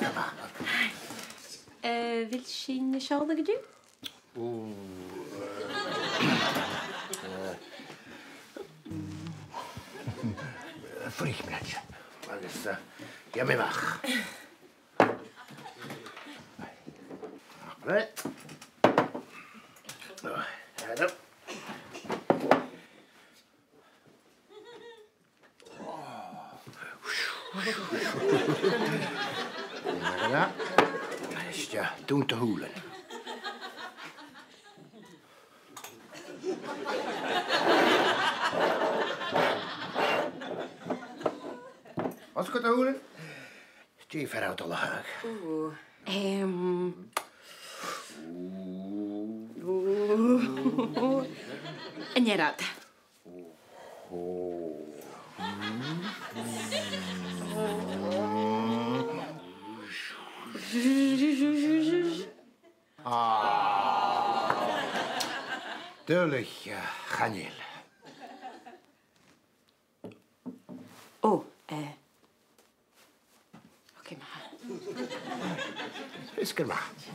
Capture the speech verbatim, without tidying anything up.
Eh, a bheil sinn a' seòladh an-diugh? Ò, eh, fuirich mionaid. Agus, eh, gheibh mi a-mach. Right. Ò, head up. Mar sin. Is, eh, dùin do shùilean. Oscail do shùilean. Dè fear a tha a' dol a thaghadh? Ò, em, ò, an earrad. Ah. Duilich, eh, chan eil. Ò, eh. Ok, ma-thà. Is gu math.